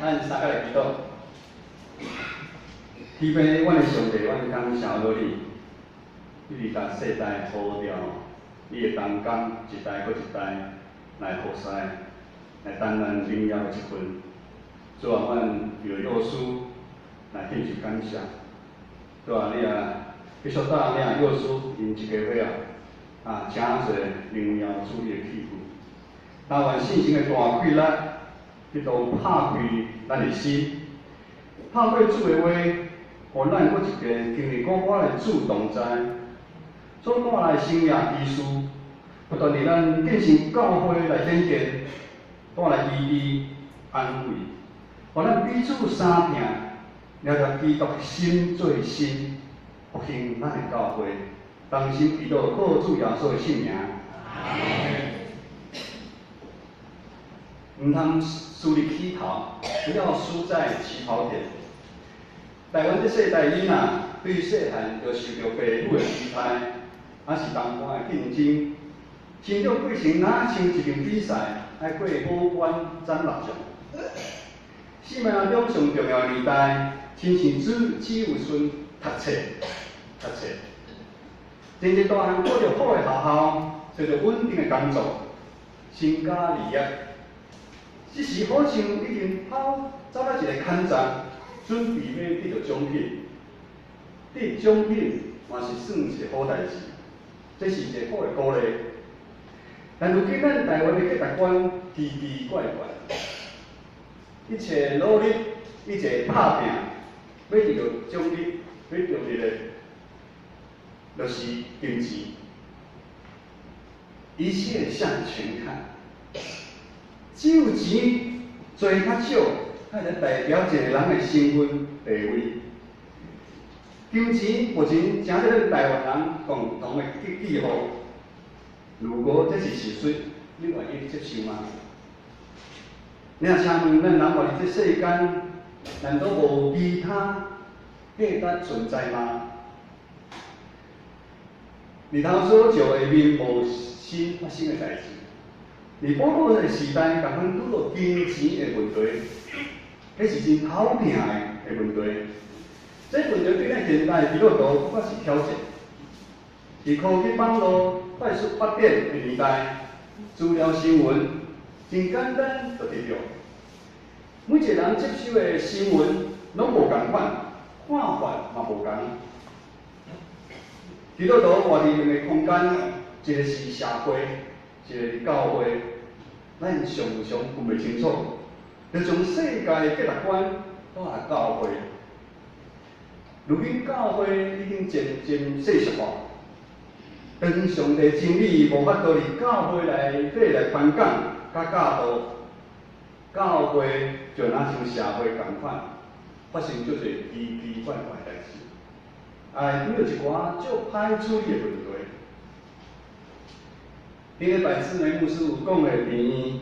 咱三個來祈禱。天父，阮的上帝，阮感謝你，你佇逐世代呼召你的同工，一代閣一代來服侍，來擔任榮耀的職分。主啊，阮著約書來獻上感謝。主啊，你啊，繼續帶領約書𪜶一家伙仔，啊，誠濟榮耀主你的器具。但願聖神的大氣力，去當拍開咱的心，透過主的話，予咱閣一遍經歷過我的主同在，所帶來生命醫治，不斷佇咱建成教會來顯現，帶來醫治安慰，予咱彼此相疼，掠著基督心做心，復興咱的教會，同心祈禱，靠主耶穌的聖名。毋通輸佇起頭，不要輸在起跑點。台灣這世代囡仔對細漢就受著父母的期待，抑是同伴的競爭，成長過程若像一場比賽，愛過五關斬六將。生命中上重要的年代，親像只有賰讀冊、讀冊。真濟大漢過著好的學校，揣著穩定的工作，成家立業。這時好像已經跑走到一个坎站，準備欲得著獎品。得獎品嘛是算一个好代誌，這是一个好的鼓勵。但如今咱台灣的價值觀奇奇怪怪，一切努力，一切拍拚，欲得著獎勵，欲得著的，就是金錢。一切向錢看。只有錢濟較少，才會代表一個人的身份地位。金錢目前成做咱台灣人共同的記號。如果這是事實，你願意接受嗎？你若請問咱人活佇這世間，難道無其他價值存在嗎？日頭所照下面無新發生的代誌。佇保羅的時代，仝款拄著金錢的問題，彼是真頭疼的問題。這問題對咱現代基督徒閣較是挑戰。佇科技網路快速發展的年代，資料新聞真簡單就得著。每一個人接收的新聞攏無仝款，看法嘛無仝。基督徒活佇兩个空間，一个是社會，一个是教會，咱常常分袂清楚，就將世界的價值觀帶來教會。如今教會已經漸漸世俗化，當上帝真理無法度佇教會內底來傳講、佮教導，教會就若像社會仝款，發生足濟奇奇怪怪代誌，哎，遇著一寡足歹處理的問題。頂禮拜姊妹牧師有講的病院，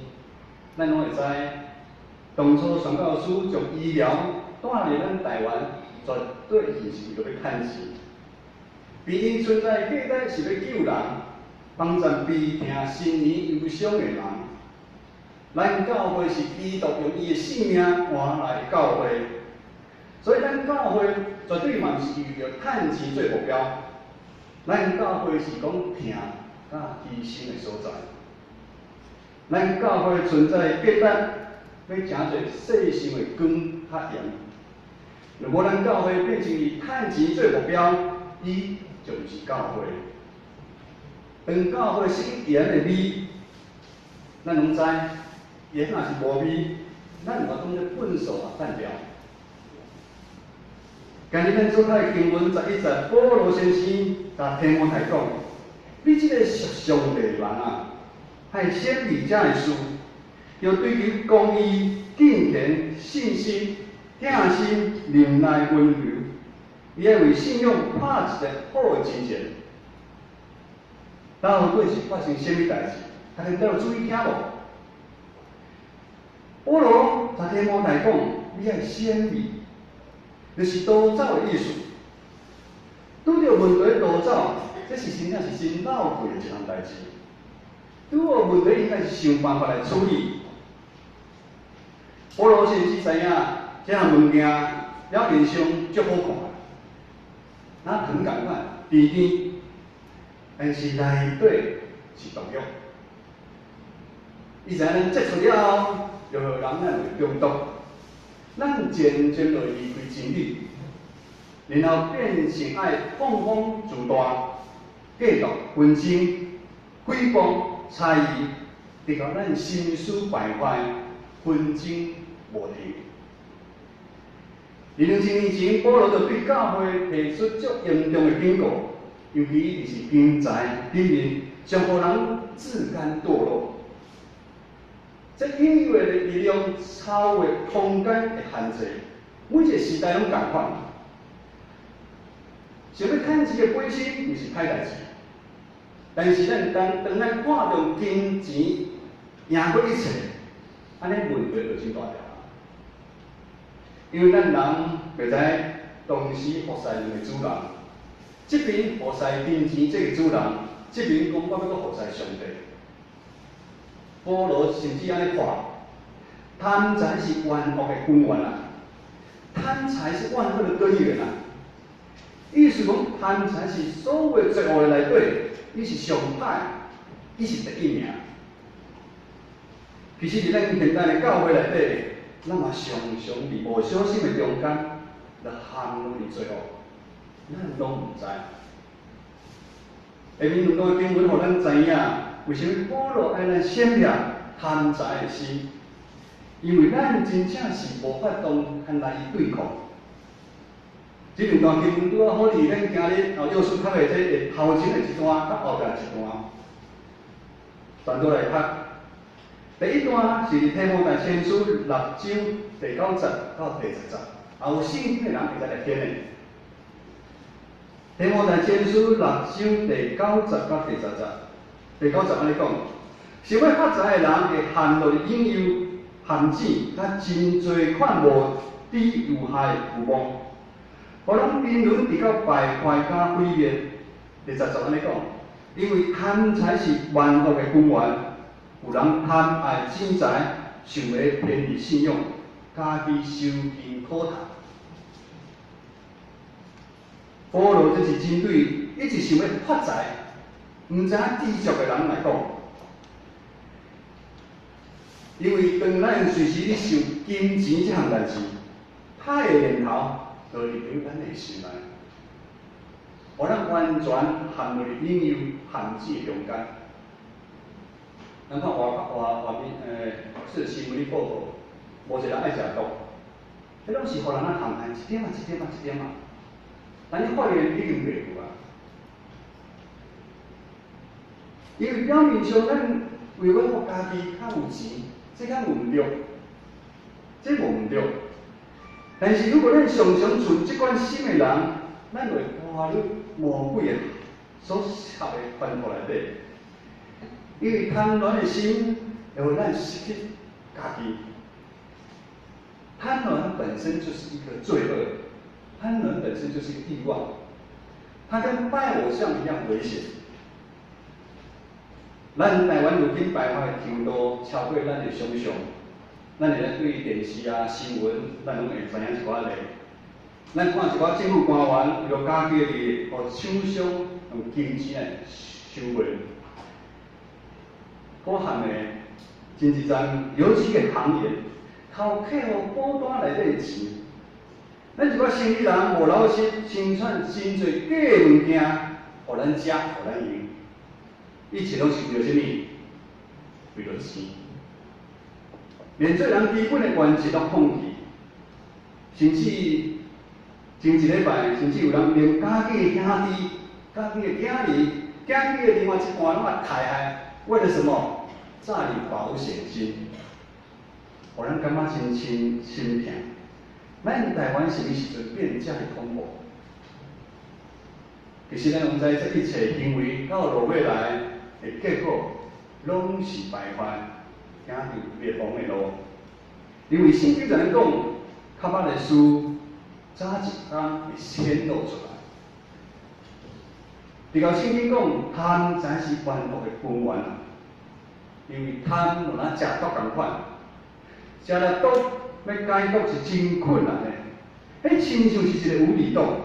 咱攏會知，當初宣教師將醫療帶入咱台灣，絕對毋是為著欲趁錢。病院存在價值是欲救人，幫助悲痛、心靈憂傷的人。咱教會是基督用伊的性命換來的教會，所以咱教會絕對嘛毋是為著趁錢做目標。咱教會是講疼佮犧牲的所在。咱教會存在價值，欲成做世上的光佮鹽。若無咱教會變成以趁錢做目標，伊就毋是教會。當教會失去鹽的味，咱攏知，鹽若是無味，咱嘛當做糞埽也散掉。今日咱所讀的經文11節，保羅先生共提摩太講：你這个屬上帝的人啊，愛先理遮的事，著追求公義、敬虔、信心、疼心、忍耐、溫柔。伊愛為信仰拍一个好的征戰。到底是發生啥物代誌？大家有注意聽無？保羅共提摩太講：你愛顯味，就是逃走的意思。拄著問題逃走，這是真正是真落氣的一項代誌。拄著問題應該是想辦法來處理。保羅是毋是知影這項物件表面上足好看，那糖仝款甜甜，但是內底是毒藥。伊知影咱接觸了後，就予人咱會中毒，咱漸漸就會離開真理，然後變成愛放風自大、計度紛爭、誹謗、猜疑，直到咱心思敗壞、紛爭無停。2000年前，保羅就對教會提出足嚴重的警告，尤其是金財頂面，常予人自甘墮落。這引誘的力量超越空間的限制，每一個時代攏仝款。想欲趁錢的本身毋是歹代誌，但是咱當咱看重金錢贏過一切，按呢問題就真大條。因為咱人袂使同時服侍兩個主人，這邊服侍金錢這個主人，這邊講我欲閣服侍上帝。保羅甚至按呢看，貪財是萬惡的根源啊！貪財是萬惡的根源啊！意思講貪財是所有罪惡的內底，伊是上歹，伊是第一名。其實佇咱現代的教會內底，咱嘛常常佇無小心的中間，就陷入佇罪惡，咱攏毋知。下面兩段經文予咱知影，為啥物保羅愛咱閃避貪財的心？因為咱真正是無法度通來伊對抗。這兩段經文拄仔好佇咱今日哦，約書讀的這個頭前的一段，佮後壁一段，全都來讀。第一段是佇提摩太前書六章第九節到第十節，也有聖經的人會使來聽的。提摩太前書六章第九節到第十節，第九節按呢講：想欲發財的人會陷落佇引誘、陷阱，佮真濟款無知有害的虛妄，予人沉淪佇到敗壞佮毀滅。第十節按呢講：因為貪財是萬惡的根源，有人貪愛錢財，想欲偏離信仰，家己受盡苦頭。保羅這是針對一直想欲發財、毋知影知足的人來講，因為當咱隨時咧想金錢這項代誌，歹的念頭就會入咱的心內，予咱完全陷入引誘、陷阱中間。咱看外外外面是新聞咧報道，無一個人愛食毒，彼攏是予人啊陷害一點仔一點仔一點仔。但你發現已經過去啊，因為表面上咱為阮家己較有錢，這敢有毋對？這無毋對。但是如果咱常常存這款心的人，咱會墮入魔鬼的所設的圈套內底。因為貪戀的心會予咱失去家己。貪戀本身就是一個罪惡，貪戀本身就是一個欲望，它跟拜偶像一樣危險。咱台灣如今敗壞的程度超過咱的想象，咱會來對電視啊、新聞，咱攏會知影一寡例。咱看一寡政府官員為著家己的利益，予廠商用金錢來收買。可恨的，真濟陣有幾個行業偷客戶保單內底的錢。咱一寡生意人無老實，生產真濟假物件，予咱食，予咱用。一切攏是為著啥物？為著錢。連做人基本的原則攏放棄，甚至前一禮拜，甚至有人連家己的兄弟、家己的囝兒、家己的另外一半攏愛刣害，為了什麼？詐領保險金，予咱感覺真心心疼。咱台灣啥物時陣變遮爾恐怖？其實咱攏知，這一切行為到落尾來的結果，攏是敗壞，行佇滅亡的路。因為聖經按呢講，較歹的事，早一工會顯露出來。直到聖經講，貪財是萬惡的根源。因為貪就若食毒仝款，食了毒欲解毒是真困難的，彼親像是一個無底洞。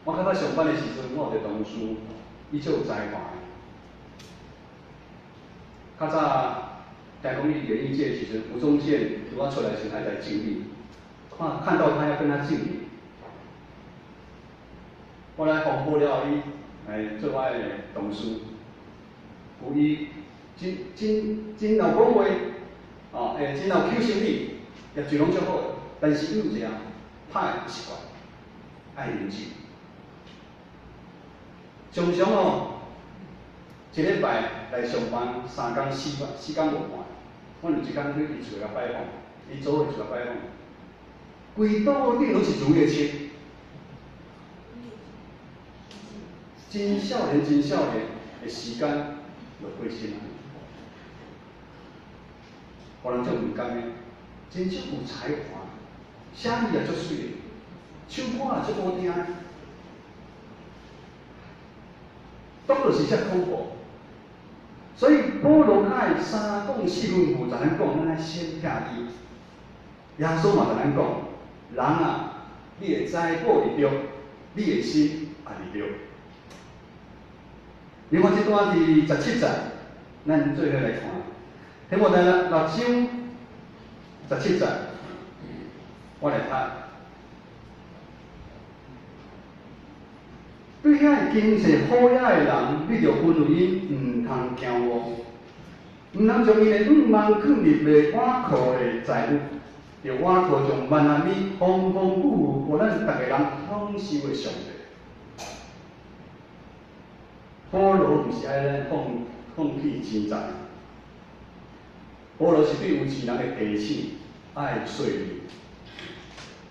我較早上班的時陣，我有一個同事，伊足有才華的。較早聽講伊演藝界的時陣，吳宗憲拄仔出來時，愛來敬禮，看到他要跟他敬禮。後來訪過了後，伊來做我的同事，有伊真真真會講話，哦，真有求心力，業績攏足好，但是伊有一個歹的習慣，愛啉酒。常常哦，一禮拜來上班3工4擺，4工5半。我有一工去伊厝遐拜訪，伊祖的厝遐拜訪，規桌頂攏是竹葉青，真少年真少年的時間就過身啊，予人足毋甘的，真正有才華，寫字也足媠的，唱歌也足好聽。當就是遮恐怖，所以保羅愛三講四吩咐，就咱講，咱愛先疼伊。耶穌嘛，就咱講，人啊，你的財寶佇著，你的心也佇著。另外這段佇17節，咱做伙來看。提摩太6章17節，我來讀。對遐經濟好野的人，你著吩咐𪜶毋通驕傲，毋通將𪜶的向望囥佇袂倚靠的財物，著倚靠將萬仔物豐豐富富，予咱逐个人享受的上帝。保羅毋是愛咱放棄錢財，保羅是對有錢人的提醒，愛細膩，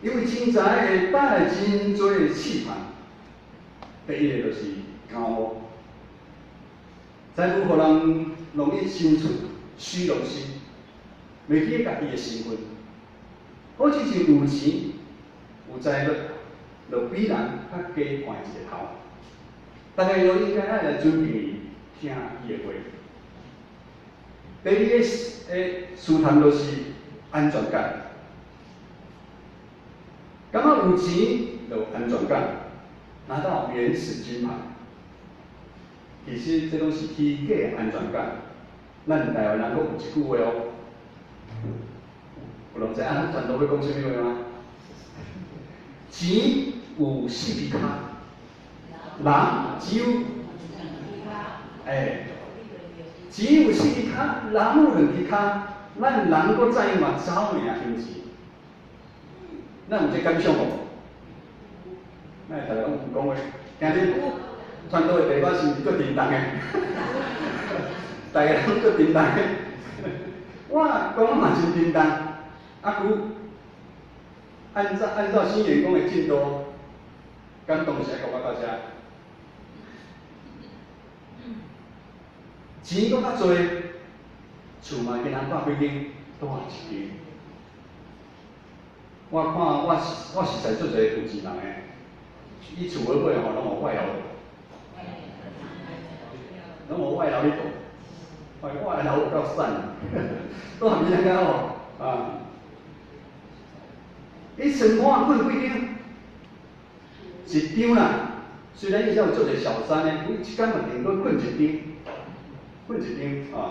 因為錢財會帶來真濟的試探。第一个就是驕傲，財富予人容易生出虛榮心，袂記家己的身份。好似是有錢有財物，就比人較低懸一个頭。逐个都應該愛來尊敬伊，聽伊的話。第二个試探就是安全感，感覺有錢就有安全感。拿到原始金牌，其實這攏是虛假的安全感。咱台灣人閣有一句話哦，有人知影咱傳道欲講啥物話嗎？錢有四支跤，人只有錢有四支跤，人有兩支跤，咱人閣知影嘛走爾還錢，咱有這感想無？咱逐个攏毋講話，今日傳道的地板是毋是足沉重的？逐个攏足沉重的。我講嘛真沉重，啊，佮按照新員工的進度，感動是愛講到遮。錢閣較濟，厝嘛予人蹛幾間，都也一間。我看我實在足濟有錢人的。伊厝尾尾吼，攏予外勞，攏予外勞咧蹛，外勞有夠散，都含伊安尼吼，啊！伊床鋪睏幾張？一張啦。雖然伊遮有足濟小三呢，伊一工嘛頂多睏一張，睏一張啊。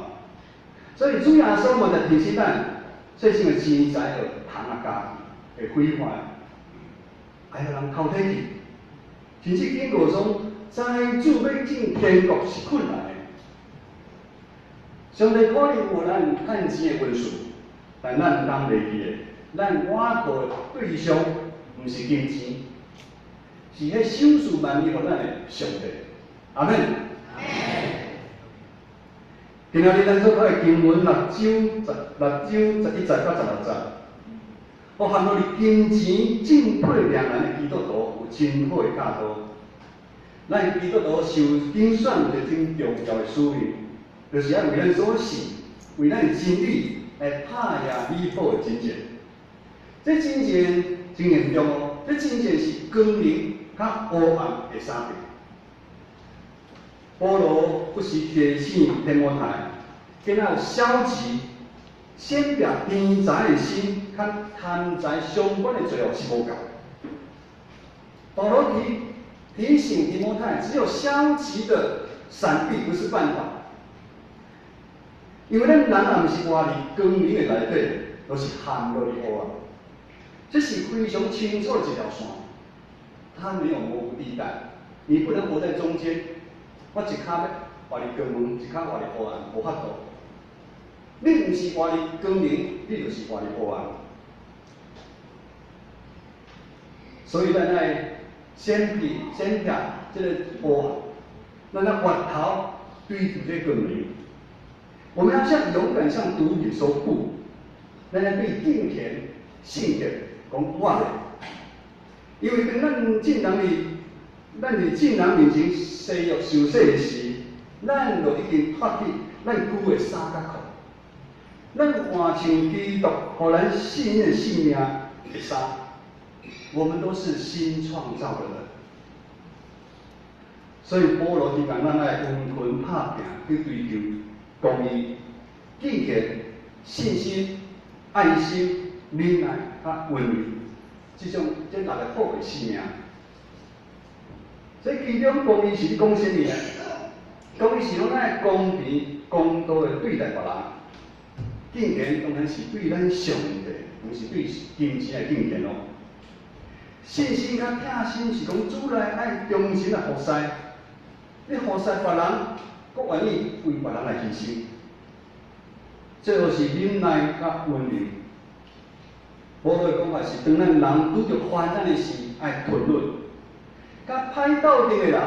所以主耶穌嘛就提醒咱，世上的錢財就蟲仔咬去，會毀壞，愛予人偷提去。甚至警告講，財主欲進天國是困難的。上帝可能有咱趁錢的恩賜，但咱毋通袂記的，咱倚靠的對象毋是金錢，是彼賞賜萬物予咱的上帝。阿們。今仔日咱所讀的經文6章11節到16節，予陷落佇金錢進退兩難的基督徒有真好的教導。咱基督徒受揀選有一個真重要的使命，就是愛為咱所信、為咱的真理來拍贏美好的爭戰。這爭戰真嚴重哦，這爭戰是光明佮黑暗的相爭。保羅不時提醒提摩太，囡仔有消極、選擇錢財的心，佮貪財相關的罪惡是無仝。保羅提醒提摩太，只有消極的閃避不是辦法，因為咱人若毋是活佇光明的內底，就是陷落佇黑暗。這是非常清楚的一條線，它沒有模糊地帶，你不能活在中間。我一跤欲活佇光明，一跤活佇黑暗，無法度。你毋是活佇光明，你就是活佇黑暗。所以咱愛先避先撇這个黑暗，咱愛越頭追求這個光明。我們要像勇敢向毒品說不，咱愛對金錢、性欲講我咧。因為當咱眾人佇咱佇眾人面前洗浴受洗的時，咱就已經脫去咱舊的衫佮褲，咱換上基督予咱新的生命的衫。我們都是新創造的人，所以保羅提供咱愛溫吞拍拚去追求公義、敬虔、信心、愛心、忍耐、佮溫柔，這種這六個好的生命。這其中公義是咧講啥物呢？公義是講咱愛公平、公道的對待別人。敬虔當然是對咱上帝，毋是對金錢的敬虔咯。信心佮疼心是講主內愛忠心來服侍，你服侍別人，閣願意為別人來犧牲。最後是忍耐佮溫柔。保羅的講法是，當咱人拄著患難的時，愛吞忍；佮歹鬥陣的人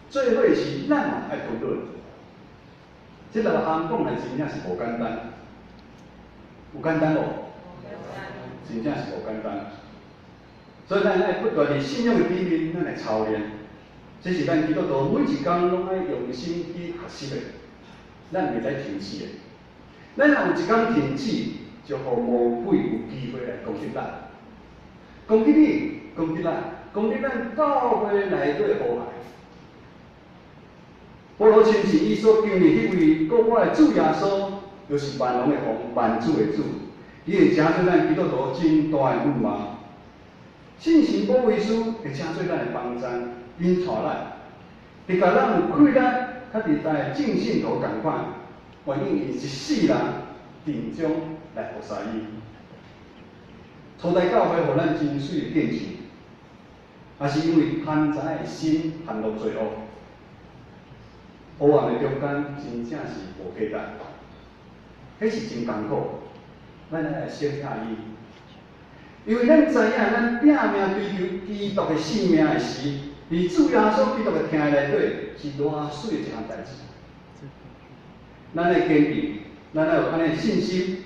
做伙時，咱嘛愛吞忍。這六項講來真正是無簡單，有簡單無？真正是無簡單。所以咱愛不斷佇信仰的裡面，咱來操練。這是咱基督徒每一工攏愛用心去學習的，咱袂使停止的。咱若有一工停止，就予魔鬼有機會來攻擊咱，攻擊你，攻擊咱，攻擊咱教會內底的和諧。保羅親信伊所經歷彼位國外的主耶穌，就是萬王的王，萬主的主，伊會成做咱基督徒真大的盼望。聖神保惠師會成做咱的幫贊，引帶咱，伫共咱有氣力，較佇在眾信徒仝款，願意用一世人盡忠來服侍伊。初代教會予咱真媠的見證，也是因為貪財的心陷入罪惡，黑暗的中間真正是無價值，彼是真艱苦，咱愛來小聽伊。因為咱知影，咱拼命追求基督的生命的時，佇主耶穌基督的疼愛內底是偌媠的一項代誌。咱愛堅定，咱愛有按呢信心，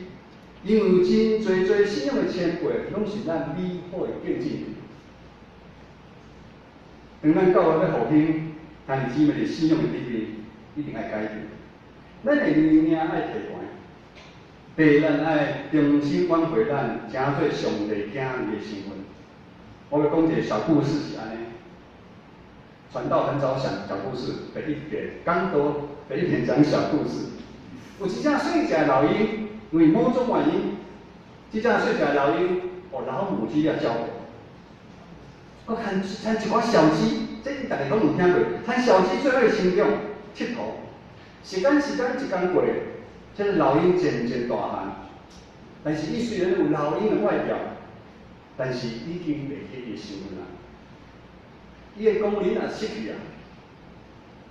因為有真濟濟信仰的前輩，攏是咱美好的見證。當咱教會欲復興，兄弟姊妹佇信仰的裡面一定愛改變，咱的年命愛提懸。第二，咱愛重新挽回咱成做上帝囝兒的身份。我欲講一個小故事是按呢。傳道很早講小故事，第一遍講道第一遍講小故事。有一隻細隻的老鷹，因為某種原因，這隻細隻的老鷹，予老母雞來照顧。閣牽牽一寡小雞，這逐家攏有聽過，牽小雞做伙成長、𨑨迌。時間一工過，這个老鷹漸漸大漢，但是伊雖然有老鷹的外表，但是已經袂記伊的身份啊。伊的功能也失去啊。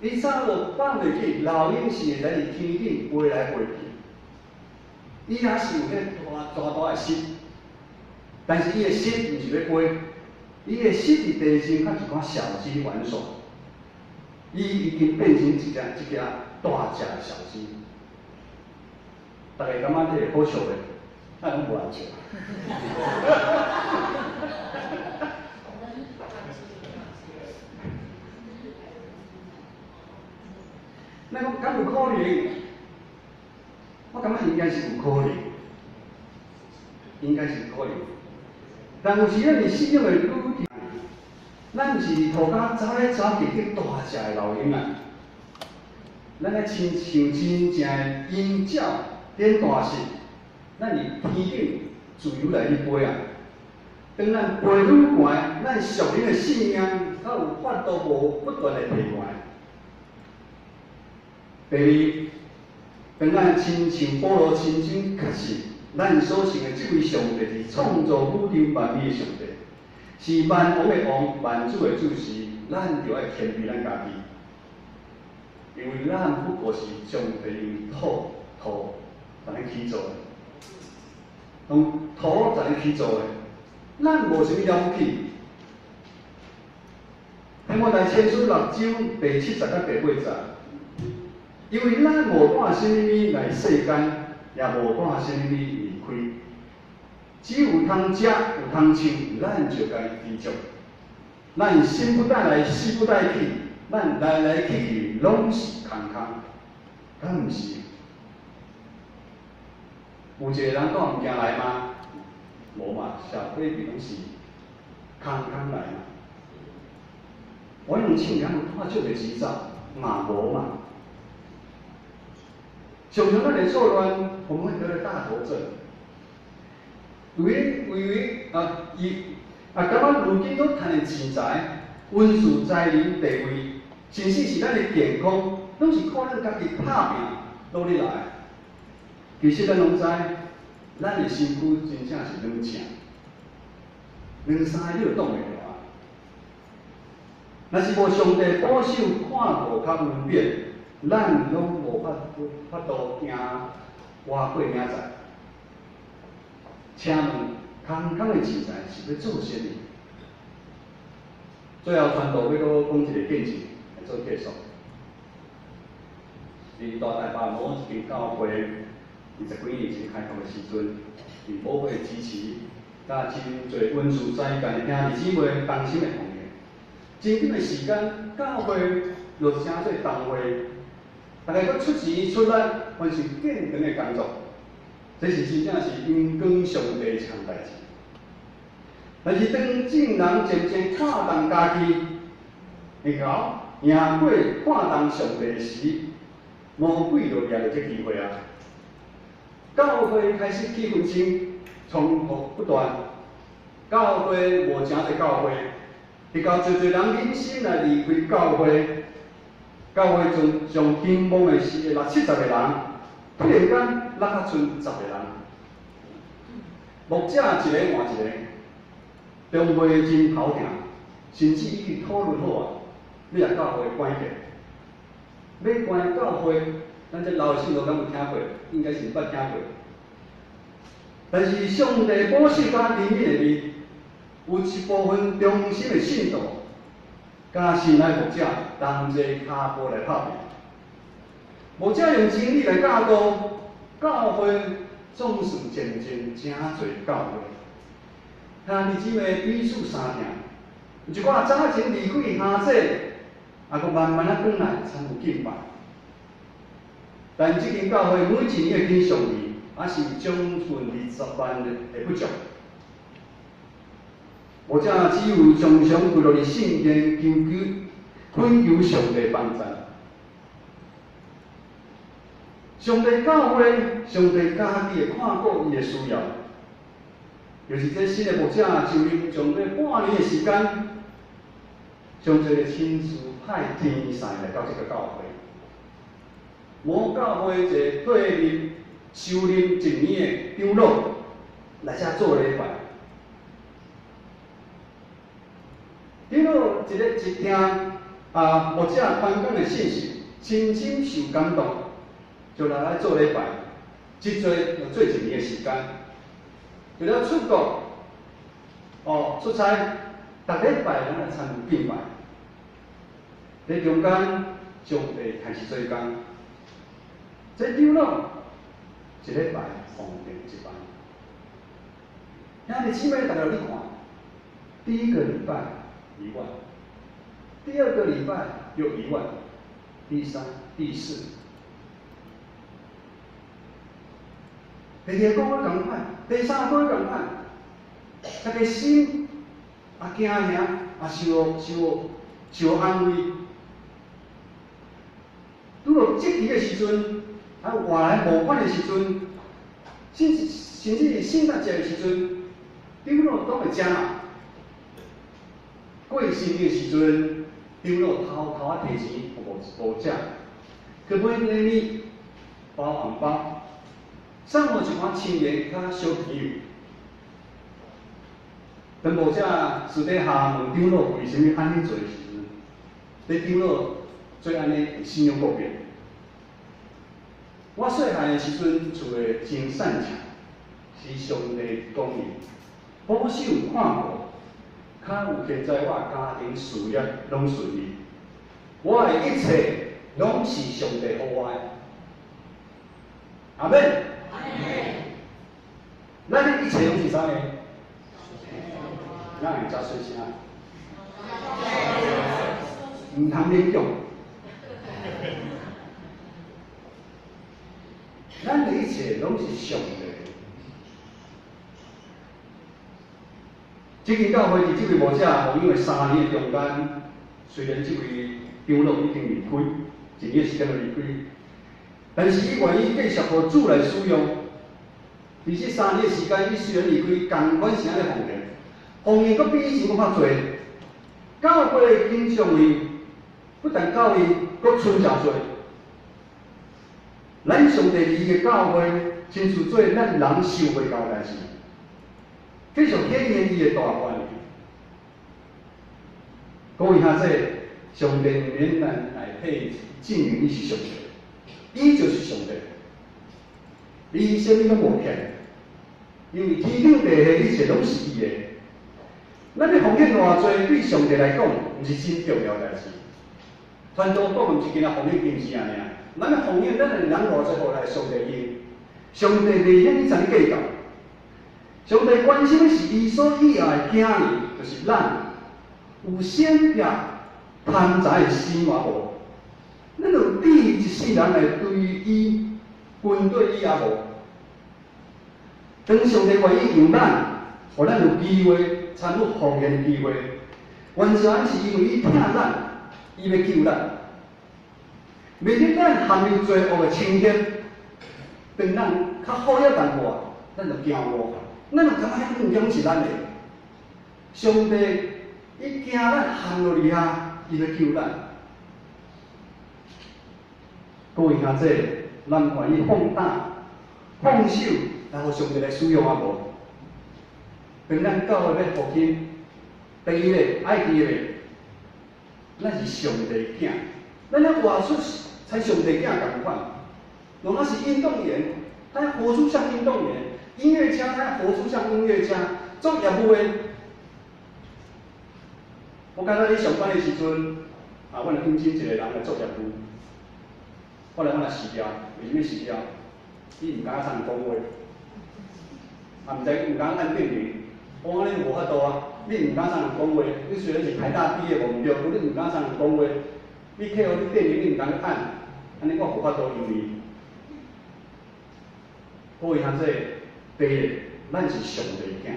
伊早就放袂記老鷹是會使佇天頂飛來飛去，伊也是有彼大大大的翼，但是伊的翼毋是欲飛，伊的翼佇地上佮一寡小雞玩耍，伊已經變成一隻一隻大隻的小雞。大家感覺這個好笑袂？咱攏無人笑。咱講敢有可能？我感覺應該是有可能，應該是有可能。但有時咱佇信仰的旅程，咱毋是佇塗跤走來走去去大隻的老鷹啊！咱愛親像真正的鷹鳥展大翅，咱佇天頂自由來去飛啊！當咱飛愈懸，咱屬靈的性命才有法度無不斷的提懸。第二，當咱親像保羅親身確信，咱所信的這位上帝是創造宇宙萬物的上帝，是萬王的王、萬主的主時，咱就愛謙卑咱家己，因為咱不過是上帝用土土共咱起造的，用土共咱起造的，咱無啥物了不起。提摩太前書六章第七節佮第八節，因為咱無帶啥物來世間，也無帶啥物離開，只有通食有通穿，咱就該知足。咱生不帶來，死不帶去，咱來來去去攏是空空，敢毋是？有一個人帶物件來嗎？無嘛，小 baby 攏是空空來嘛。我用唱敢有帶足濟錢走，嘛無嘛。常常咱會錯亂，我們會得了大頭症。為為為啊，伊啊，感覺如今所趁的錢財、恩賜、才能、地位，甚至是咱的健康，攏是靠咱家己拍拼努力來的。其實咱攏知，咱的身軀真正是軟正，兩三个你就擋袂牢啊。若是無上帝保守看顧較恩典，咱攏無法度行活過明仔載。請問，空空的錢財是欲做啥物？最後，傳道欲閣講一個見證來做結束。佇大台北某一間教會，20幾年前開拓的時陣，佇母會支持，佮真濟恩賜才幹的兄弟姊妹同心的奉獻。真緊的時間，教會就成做堂會，大家閣出錢出力完成建堂的工作，這是真正是榮光上帝的一項代誌。但是當眾人漸漸看重家己，會到贏過看重上帝時，魔鬼就掠著這機會啊！教會開始起紛爭，衝突不斷，教會無誠濟教會，直到濟濟人忍心來離開教會，教會從上期望的是六七十個人，突然間落較賰十個人，牧者一个換一个，中會真頭痛，甚至已經討論好啊，欲共教會關起，欲關教會，咱這老信徒敢有聽過？應該是毋捌聽過。但是上帝保守佮憐憫的面，有一部分忠心的信徒，佮信賴牧者同齊跤步來拍拼。牧者用真理來教導，教會總算漸漸誠濟教會。兄弟姊妹彼此相疼，有一寡早前離開哈這，也閣慢慢仔轉來參與敬拜。但這間教會每一年的經常費，也是將近20萬的不足。牧者只有常常跪落佇聖殿求求，懇求上帝幫助。上帝教會，上帝家己會看顧伊的需要。就是這新的牧者就任上過半年的時間，上帝親自派天使來到這個教會。某教會一个退任修任一年的長老來遮做禮拜。長老一个一聽啊牧者傳講的信息，深深受感動，就來來做禮拜。一做就做一年的時間，除了出國，哦出差，逐禮拜攏來參與敬拜。佇中間，上帝開始做工。這長老一禮拜奉獻一萬，兄弟姊妹，大家你看，第一個禮拜一萬，第二個禮拜又一萬，第三、第四，第二個月仝款，第三個月仝款，大家心也驚嚇，也受受受安慰。拄著這期的時陣，啊，外來募款的時陣，甚至聖誕節的時陣，長老攏會食嘛。過新年的時陣，長老偷偷仔提錢，予牧者去買禮物、包紅包，送予一寡親人佮小朋友。當牧者私底下問長老為啥物按呢做的時陣，這長老做按呢會信仰告白。我細漢的時陣，厝內真散赤，是上帝供應，保守看顧，較有記載我家庭事業攏順利。我的一切攏是上帝予我的。阿們。咱的一切攏是啥物？咱會遮細聲？毋通勉強。咱的一切攏是上帝。這間教會佇這位牧者牧養的3年的中間，雖然這位長老已經離開，一年時間就離開，但是伊願意繼續予主來使用。佇這三年的時間，伊雖然離開，仝款是按呢奉獻，奉獻閣比以前閣較濟。教會經常伊，不但教會，閣剩誠濟。咱上帝佇伊的教會，親像做咱人想袂到的代誌，繼續顯現伊的大權。各位兄弟，上帝毋免咱來替證明伊是上帝，伊就是上帝，伊啥物攏無欠，因為天頂地下一切攏是伊的。咱欲奉獻偌濟，對上帝來講，毋是真重要代誌。傳道講毋是干焦奉獻金錢爾，咱欲奉獻，咱的人偌濟予來上帝用，上帝袂遐爾怎計較。上帝關心的是伊所喜愛的囝兒，就是咱有選擇貪財的心嘛無？咱有志一世人來對伊跟綴伊也無？當上帝願意用咱，予咱有機會參與奉獻的機會，完全是因為伊疼咱，伊欲救咱。袂得咱陷入罪惡的情形，當咱較好一淡薄，咱就驚悟，咱就感覺彼物件是咱的。上帝伊驚咱陷落去遐，伊欲救咱。各位兄弟，咱願意放膽、放手，來予上帝來使用啊無？當咱教會欲復興，第一个愛記咧，咱是上帝囝，咱欲活出像上帝囝仝款。若咱是運動員，咱欲活出像運動員；音樂家，咱欲活出像音樂家。做業務的，我剛才咧上班的時陣，啊，阮就應徵一個人來做業務。後來阮來辭掉，為啥物辭掉？伊毋敢送人講話，啊，毋知毋敢按電鈴。我講你無法度啊！你毋敢送人講話，你雖然是台大畢業無毋對，你毋敢送人講話，你客戶你電鈴你毋敢去按，按呢我無法度用你。各位兄弟，第一，咱是上帝囝，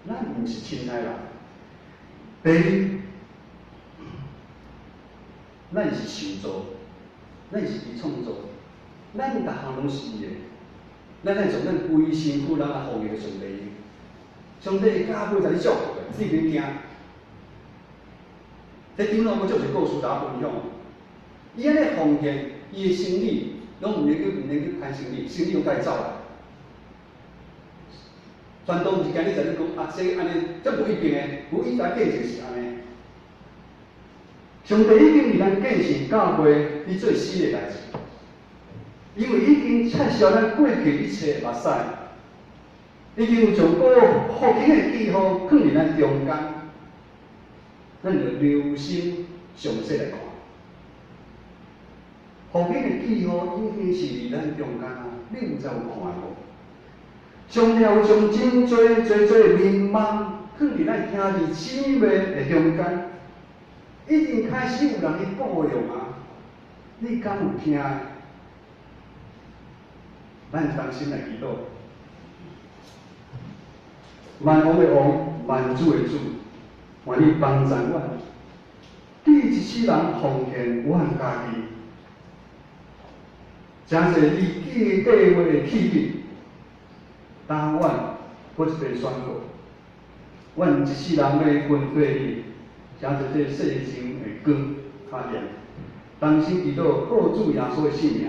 咱毋是凊彩人。第二，咱是受造，咱是伊創造，咱逐項攏是伊的。咱愛從咱規身軀，咱來奉獻予上帝。上帝會加倍共你祝福的，你免驚。這長老閣足濟故事通分享。伊按呢奉獻，伊的生理攏毋免去牽生理，生理攏家己走來。傳道毋是今日在你講啊，這按呢，這無一定的，有伊在見證是按呢。上帝已經為咱建設教會，伊做死的代誌，因為已經撤銷咱過去一切目屎，已經有上古復興的記號囥佇咱中間，咱就留心詳細來看。復興的記號已經是佇咱中間啊，你毋知有看無？上帝有將真濟濟濟的眠夢囥佇咱兄弟姊妹的中間，已經開始有人去僱傭啊！你敢有聽？咱同心來祈禱。萬王的王，萬主的主，願意幫助阮，對一世人奉獻阮家己，誠濟你計劃的器皿，早晚閣一擺宣告。阮一世人欲跟綴你，誠濟這世上的光較艷。同心祈禱，靠主耶穌的聖名。